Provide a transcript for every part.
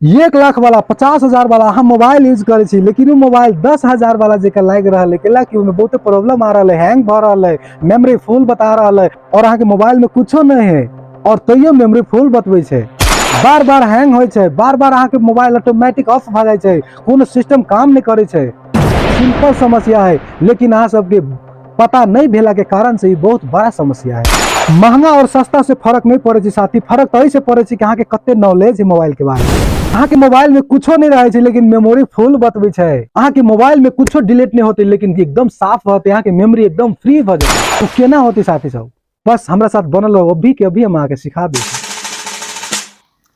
1 लाख वाला, 50,000 वाला अहाँ मोबाइल यूज करै छी, लेकिन ओ मोबाइल 10,000 वाला जेका लागि रहल है। कैला कि ओहिमे बहुते प्रॉब्लम आ रहल है, हैंग भऽ रहल है, मेमोरी फुल बता रहल है और अहाँके मोबाइल में कुछो नहीं है और तैयो मेमोरी फुल बतबै छै। बार बार हैंग होइ छै, बार बार अहाँके मोबाइल ऑटोमेटिक ऑफ भऽ जाइ छै, कोनो सिस्टम काम नहि करै छै। सिंपल समस्या है, लेकिन अहाँ सबके पता नहीं भेला के कारण से ई बहुत बड़ा समस्या है। महंगा और सस्ता से फर्क नहीं पड़े छै साथी, फर्क तऽ एहि पड़े छै कि अहाँके कते नॉलेज है मोबाइल के बारे में। अहाँके मोबाइल में कुछो नहीं रहे छै, लेकिन मेमोरी फुल बतबै छै। अहाँके मोबाइल में कुछो डिलीट नहीं होते, लेकिन एकदम साफ रहते, अहाँके मेमोरी एकदम फ्री भऽ जेतै। ओ केना होते साथी सब? बस हमरा साथ बनल रहो, अभी के अभी हम अहाँके सिखा दै छी।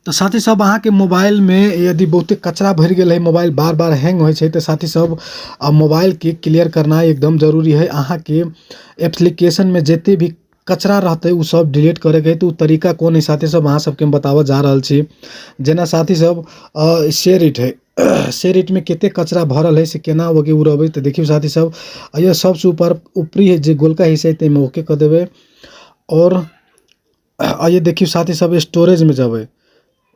तऽ साथी सब, अहाँके मोबाइलमे यदि बहुते कचरा भरि गेल है, मोबाइल बार बार हैंग होइ छै, तऽ साथी सब, मोबाइलके क्लियर करनाइ एकदम जरूरी है। अहाँके एप्लीकेशनमे जते भी कचरा रहतै, ओ सब डिलीट करैके है। तऽ ओ तरीका कोन है साथी सब, अहाँ सबके हम बताबऽ जा रहल छी। जेना साथी सब, शेयर it है, शेयर इटमे कते कचरा भरल है, से केना ओके उड़ेबै? तऽ देखियौ साथी सब, यह सबसँ ऊपर ऊपरी है जे गोलका हिस्सा है, ताहिमे ओके कऽ देबै। आओर आइए देखियौ साथी सब, स्टोरेजमे जेबै,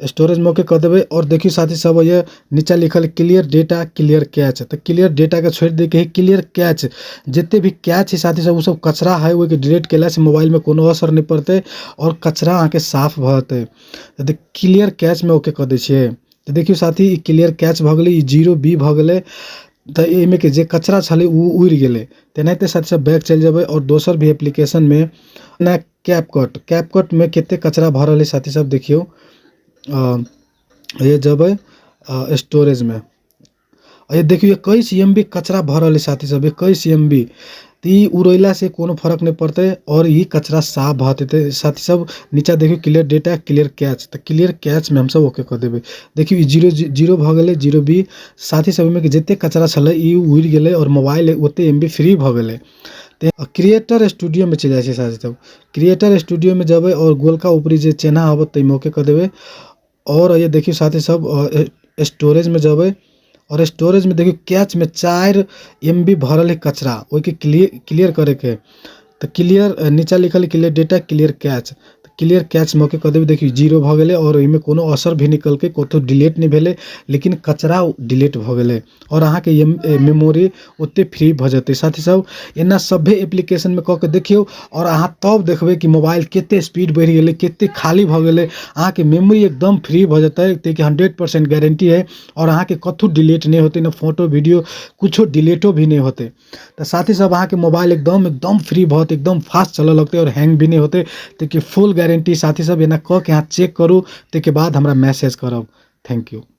स्टोरेजमे ओके कऽ देबै आओर देखियौ साथी सब, ये नीचा लिखल क्लियर डेटा, क्लियर कैच। तऽ क्लियर डेटाके छोड़ि दैके है, क्लियर कैच, जते भी कैच है साथी सब, ओ सब कचरा है। ओहिके डिलीट केलासँ मोबाइलमे कोनो असर नहि पड़तै आओर कचरा अहाँके साफ भऽ जेतै। तऽ क्लियर कैचमे ओके कऽ दै छियै। तऽ देखियौ साथी, ई क्लियर कैच भऽ गेलै, ई जीरो बी भऽ गेलै। तऽ एहिमे के जे कचरा छलै, ओ उड़ि गेलै। तेनाहिते साथी सब, बैक चलि जेबै आओर दोसर भी एप्लीकेशनमे जेना कैपकट, कैपकटमे कते कचरा भरल है साथी सब, देखियौ। ये जेबै स्टोरेजमे, ये देखियौ, 21 MB कचरा भरल है साथी सब, 21 MB। तऽ ई उड़ेलासँ कोनो फरक नहि पड़तै आओर ई कचरा साफ भऽ जेतै। साथी सब, नीचा देखियौ, क्लियर डेटा, क्लियर कैच। तऽ क्लियर कैचमे हमसब ओके कऽ देबै। देखियौ, ई जीरो जीरो भऽ गेलै, जीरो बी। साथी सब, एहिमे जते कचरा छलै, ई उड़ि गेलै आओर मोबाइल ओते एम बी फ्री भऽ गेलै। तऽ क्रिएटर स्टूडियोमे चलि जाइ छै साथी सब। क्रिएटर स्टूडियोमे जेबै आओर गोलका ऊपरी जे चिन्हा आबत, ताहिमे ओके कऽ देबै। आओर ये देखियौ साथी सब, स्टोरेजमे जेबै आओर स्टोरेजमे देखियौ, कैचमे 4 MB भरल है कचरा। ओहिके क्लियर करैके है। तऽ क्लियर, नीचा लिखल क्लियर डेटा, क्लियर कैच। तऽ क्लियर कैचमे ओके कऽ देबै। देखियौ, जीरो भऽ गेलै आओर ओहिमे कोनो असर भी निकलकै, कतहु डिलीट नहि भेलै, लेकिन कचरा डिलीट भऽ गेलै आओर अहाँके मेमोरी ओते फ्री भऽ जेतै। साथी सब, एना सभे एप्लीकेशनमे कऽ के देखियौ आओर अहाँ तब देखबै कि मोबाइल कते स्पीड बढ़ि गेलै, कते खाली भऽ गेलै, अहाँके मेमोरी एकदम फ्री भऽ जेतै। ताहिके 100% गारंटी है आओर अहाँके कतहु डिलीट नहि होतै, ने फोटो, वीडियो, कुछो डिलीटो भी नहि होतै। तऽ साथी सब, अहाँके मोबाइल एकदम एकदम फ्री भऽ जेतै, एकदम फास्ट चलऽ लगतै आओर हैंग भी नहि होतै। ताहिके फुल गारंटी। साथी सब, एना कऽ के अहाँ चेक करू, ताहिके बाद हमरा मैसेज करब। Thank you.